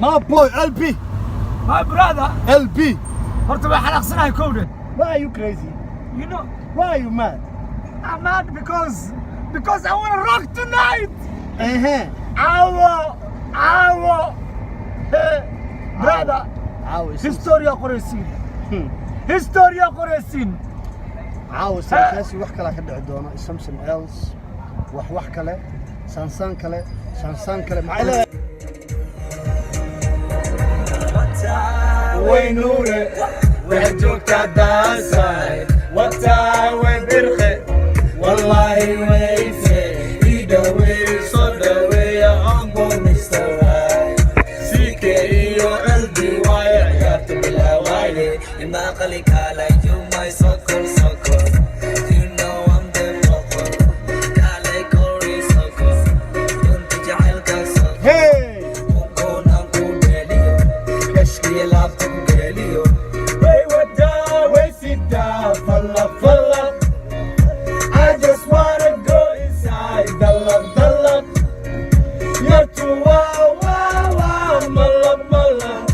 My boy LB. My brother. LB. Horta way xanaaqsanahay kowdhe. Why are you crazy? You know. Why are you mad? I'm mad because I wanna rock tonight. Caawo, caawo. Hey, brother. Caawa. History qoraysiin, history qoraysiin. Caawa sarkaasi wax kale ka dhici doono, something else, wax kale, saansaan kale, saansaan kale, maxay leedahay? Waynuure waxay joogtaa daasay wataa way birqe wallaahi wayfe ii dhaweey soo dhaweeya ongo Mr. Right CK iyo LB waaye ciyaarta bilaawaaye. Imaqali kaalay, you my sokor sokor. You know I'm the boqor. Kaalay kori sokor. Dunta jacaylka sokor. Hey. Unkoonaan ku dheeliyo. Kashkiya laabta ku geeliyo. Way wadaa way sidaa falla falla. I just wanna go inside dalaq dalaq yartu waa waa waa malab malab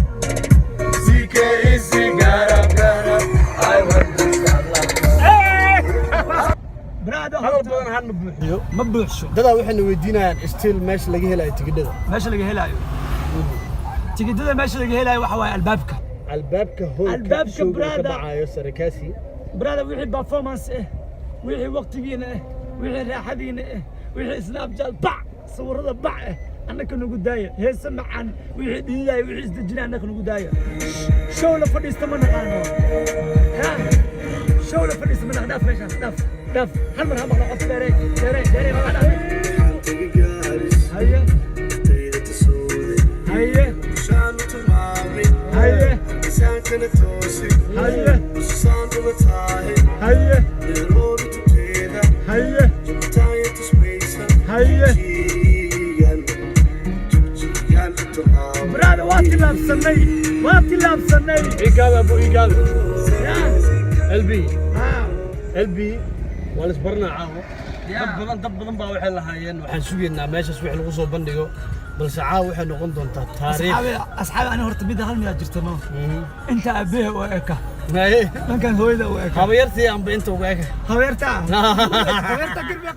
CK isi garab garab. I want to stop. Brother. Hadal badan han ma buuxiyo. Ma buuxsho. Dadaa waxayna weydiinayaan still meesha laga helayo tigidhada. Meesha laga helaayo tigidhada, meesha laga helaayo waxa waaye albaabka. Albaabka hoolka. Albaabka, showga ka brother. dhacayo sarakaasi. Brother, wixii performance ah, wixii waqtigiina ah, wixii raaxadiina ah, wixii Snapchat bac sawirada bac ah, annaka nagu daaya. Heese macaan, wixii dhiidaya, wixii isdejinaya, annaka nagu daaya. Show la fadhiista ma naqaano. Ha show la fadhiista ma naqaan. Dhaaf meeshaas, dhaaf, dhaaf. Hal mar ha maqla qof. Dheerey, dheerey, dheerey, ma dhaaf. Haye, haye, haye, haye, haye, haye, haye. Brother, waa tillaabsanay, waa tillaabsanay. Igaada abu igaada. Ya. LB. Ha. LB waa la isbaranaa caawa. Dad badan baa waxay lahaayeen waxaan sugaynaa meeshaas wix lagu soo bandhigo, balse caawa waxay noqon doontaa taariikh. Asxaabi, asxaabi, ani horta midda hal midaa jirta no inta aabbehe u eka. Haye. Dhankan hooyada u eka. Habayartii anba inta uga eka. Habeerta, habeerta garbi.